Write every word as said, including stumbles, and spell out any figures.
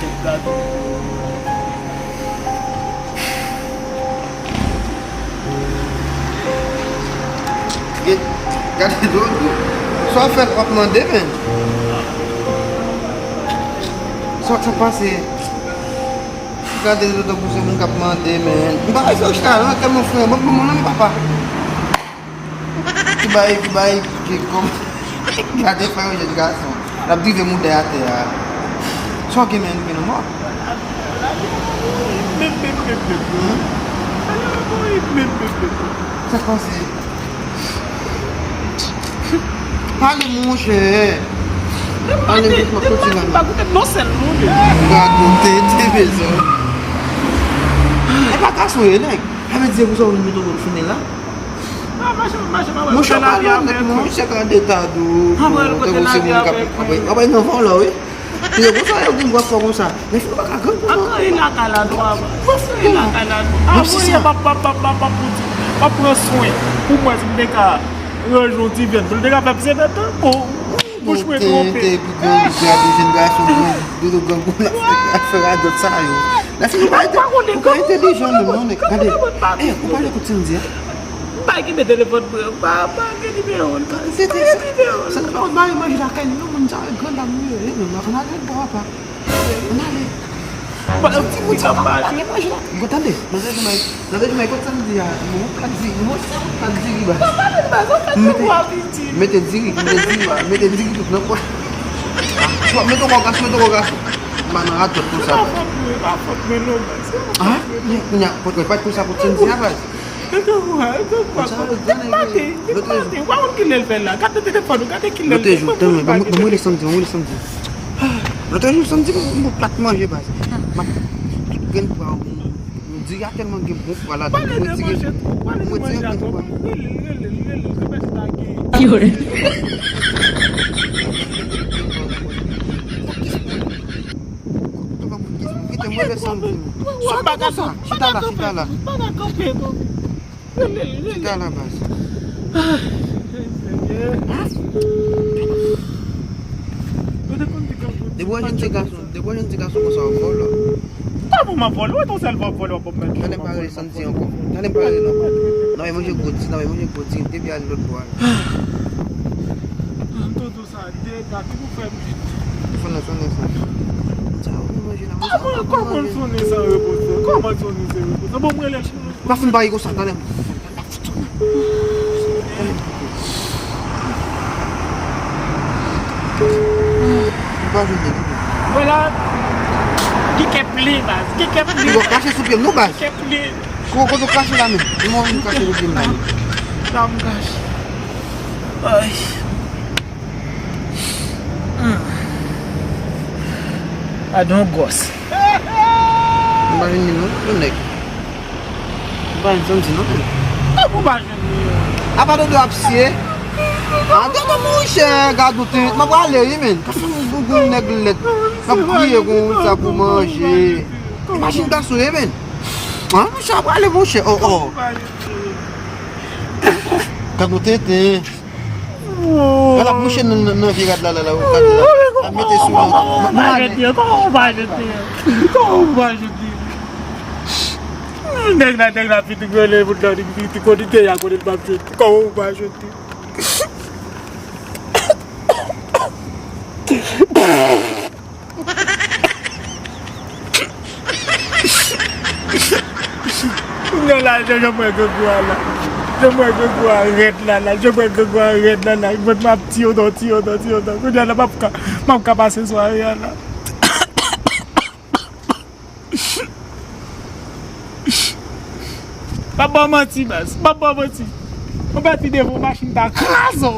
Gade, gade, Dodo. Sa w fè l, w ap mande, men. Sa, sa pase. Gade, Dodo, pou se moun k ap mande, men. M pa fè chita, non, tèlman frè, mwen, mwen, mwen, papa. Ki bay, ki bay, ki kòm. Gade frè yo, jèn gason. L ap drive mouda atè a. Sa w gen, men, gen nan mò? Sa k pase? Pale, monchè. Pale vit, m ap soti la. Gad nou te, te bezwen. E pa gason ye, nèg. Sa vle di se pou sa w vin mete w fini la? Monchè, pale avèk mwen, monchè, gade Dodo. Tankou se moun k ap, ap, ap nan vòlò, wi. Yo, konsa yo gen dwa fè konsa. Lè fini pa ka grann konsa. Ap rayi lakay la, non, ap rayi lakay la, non. Ap voye, m ap, m ap, m ap, m ap, m ap pran swen pou mwen, si m te ka ranje yon ti vyann, pou l te ka fè m se vyann tan bon. Bouch mwen twonpe. Te, te, pi grann, gade jèn gason, Dodo, grann kou la, ap fè radòt sa yo. Lè fini pa, ou pa entèlijan menm, non, nèg. Gade. Eh, ou pale kout Sandy a? M pa gen telefòn mwen, m pa, m pa gen nimewo l. Se, se, se, se pa yon bagay manje lakay li, non, moun sa yo, gran dam li yo ye, non, ann ale ankò, papa. Ann ale. Ti moun sa pa gen manje lakay. Bon, tande, manzè Joumay, manzè Joumay, kote Sandy a? Bon, plat diri, bon, sa plat diri, baz. Mete, mete diri, mete diri, mete diri tout nan pwa. Mete yon gason, mete yon gason. M pa nan radòt konsa, baz. Ah, kounye a, kounye a, pa t konsa pou Sandy a, baz. Lòt jou, tanmen, ban mwen, ban mwen rele Sandy, ban mwen rele Sandy. Lòt jou, Sandy, mwen plat manje, baz. M ap tout grenn pwa, m di a tèlman gen bon pwa ladan, mwen tire, mwen tire grenn pwa. Yo. Kite mwen rele Sandy. Sa pa konsa. Chita la, chita la. Chita la, baz. Depi w jwenn ti gason, depi w jwenn ti gason konsa, w vòlò. Kòman m ap vòlò? Ou wè ton sèl fwa m vòlò, w ap ban m mèt. Tande m pa rele Sandy ankò. Tande m pa rele l ankò. N ap manje gwo ti, n ap manje gwo ti, depi al lòt bò a. Sa de, gade pou fè m vit. Sonnen, sonnen sa. Sa ou manje la, manje. Kòman, kòman l sonnen san repons? Kòman l sonnen san repons? Bon, mwen lè chou. Pa fin pale konsa, tande. M pa jwenn li. Vwala. Ki kè plen, baz. Ki kè plen. Li bon, kache sou pye m, non, baz. Ki kè plen. Kote w kache la menm? Li mwen vin kache sou pye m la. Sa m kache. Ay. Hmm. Gade yon gwòs. M pa jwenn li non, yon nèg. M pa jwenn Sandy non. Kòman w pa jwenn li? Apa Dodo ap siye? Ah, Dodo monchè, gade w tenten. M ap prale wi, men. Gade yon nèg lèd. M ap kriye konsa pou manje. Imajine gason ye, men. Ah, monchè, ap prale, monchè. Oh, oh. Gade yon tenten. Gade ap mouche nan, nan, nan vye rad la, la, la, ou gade la. Ap mete sou li. Kòman w pa jete? Kòman w pa jete? Kòman w pa jete? Nèg la, nèg la fin rele moun nan, li, li, li konnen te ya, konnen l p ap jete. Kòman w pa jete? Kounye a la, jan, jan mwen grangou a la. Jan mwen grangou a rèd la la. Jan mwen grangou a rèd la la. Mwen, m ap tiye w dan, tiye w dan, tiye w dan. Kounye a la, m ap ka, m ap ka pase sware a la. M ap ba w manti, baz. M ap ba w manti. Yon pati devan machin ta kraze w.